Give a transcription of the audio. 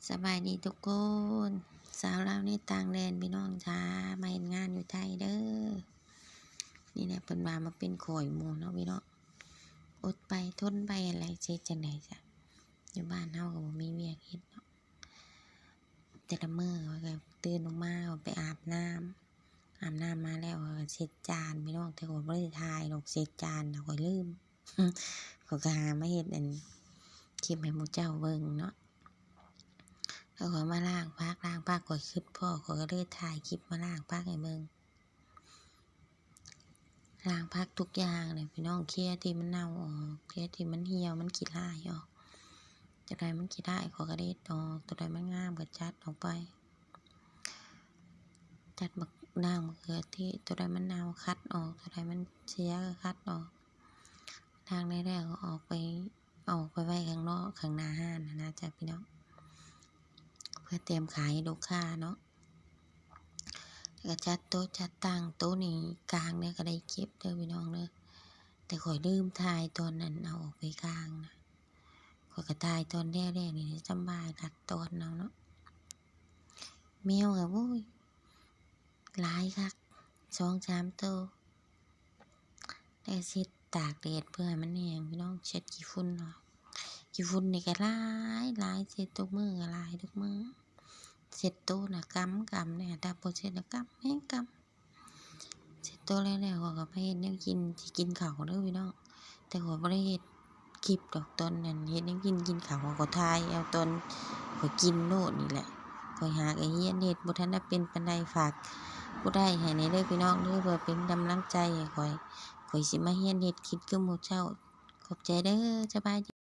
ສະບາຍດີທຸກຄົນ ສາວລາວໃນຕ່າງແດນ ພີ່ນ້ອງຈ້າ ມາເຮັດງານຢູ່ໄທເດີ. ນີ້ແຫຼະ ເພິ່ນວ່າມາເປັນຂ້ອຍໝູ່ເນາະ ພີ່ນ້ອງ ອົດໄປທົນໄປ ແລ້ວຊິເຮັດຈັ່ງໃດຊະ ຢູ່ບ້ານເຮົາກໍບໍ່ມີວຽກເຮັດເນາະ. ແຕ່ລະມື້ຂ້ອຍກໍຕື່ນອອກມາ ໄປອາບນ້ຳ ອາບນ້ຳມາແລ້ວຂ້ອຍກໍເຊັດຈານ ພີ່ນ້ອງ ແຕ່ຂ້ອຍບໍ່ໄດ້ຖ່າຍດອກ ເຊັດຈານນະ ຂ້ອຍລືມ ຂ້ອຍກໍຫາມາເຮັດອັນ ຄລິບໃຫ້ໝູ່ເຈົ້າເບິ່ງເນາະ. ແລ້ວຂ້ອຍມາລ້າງຜັກ ລ້າງຜັກ ຂ້ອຍຄິດພໍ້ ຂ້ອຍກໍເລີຍຖ່າຍຄລິບມາລ້າງຜັກໃຫ້ເບິ່ງ. ລ້າງຜັກທຸກຢ່າງແຫຼະ ພີ່ນ້ອງ ເຄຍທີ່ມັນເນົ່າອອກ ເຄຍທີ່ມັນຫ່ຽວ ມັນຂີ້ຮ້າຍອອກ. ຕົວໃດມັນຂີ້ຮ້າຍ ຂ້ອຍກໍເດັດອອກ ຕົວໃດມັນງາມກໍຈັດອອກໄປ ຈັດໝາກ ດ້າງມະເຂືອເທດ ຕົວໃດມັນເນົ່າຄັດອອກ ຕົວໃດມັນເສຍກໍຄັດອອກ. ລ້າງໄດ້ແລ້ວກໍອອກໄປ ເອົາອອກໄປໄວ້ຂ້າງນອກ ຂ້າງໜ້າຮ້ານຫັ້ນນະຈ້າ ພີ່ນ້ອງ ເພື່ອຕຽມຂາຍໃຫ້ລູກຄ້າເນາະ. ແລ້ວກໍຈັດໂຕະຈັດຕັ່ງ ໂຕະນີ້ກາງແລ້ວກໍໄດ້ເກັບເດີ ພີ່ນ້ອງເດີ. ແຕ່ຂ້ອຍລືມຖ່າຍຕອນນັ້ນເອົາອອກໄປກາງນະ ຂ້ອຍກໍຖ່າຍຕອນແລ້ວໆນີ້ ສຳບາຍລັດຕອນເອົາເນາະ. ແມວກໍ ໂອ້ຍ ຫຼາຍຄັກ ສອງສາມໂຕ ແລ້ວເຊັດຕາກແດດເພື່ອໃຫ້ມັນແຫ້ງ ພີ່ນ້ອງ ເຊັດຂີ້ຝຸ່ນອອກ. ຂີ້ຝຸ່ນນີ້ກໍຫຼາຍ ຫຼາຍ ເຊັດທຸກມື້ກໍຫຼາຍທຸກມື້ ເຊັດໂຕະນະກຳ ກຳແດ່ ຖ້າບໍ່ເຊັດນະກຳແຮງກຳ. ເຊັດໂຕະແລ້ວໆ ຂ້ອຍກໍມາເຮັດແນວກິນ ຊິກິນເຂົ້າເດີ ພີ່ນ້ອງ ແຕ່ຂ້ອຍບໍ່ໄດ້ເຮັດ ຄລິບດອກ ຕອນນັ້ນເຮັດແນວກິນ ກິນເຂົ້າ ຂ້ອຍກໍຖ່າຍເອົາຕອນຂ້ອຍກິນໂລດນີ້ແຫຼະ. ຂ້ອຍຫາກໍຮຽນເຮັດບໍ່ທັນໄດ້ເປັນປານໃດ ຝາກກົດໄລ້ໃຫ້ແດ່ເດີພີ່ນ້ອງເດີ ເພື່ອເປັນກຳລັງໃຈໃຫ້ຂ້ອຍ ຂ້ອຍຊິມາຮຽນເຮັດກິນຄືໝູ່ເຈົ້າ. ຂອບໃຈເດີ ສະບາຍດີ.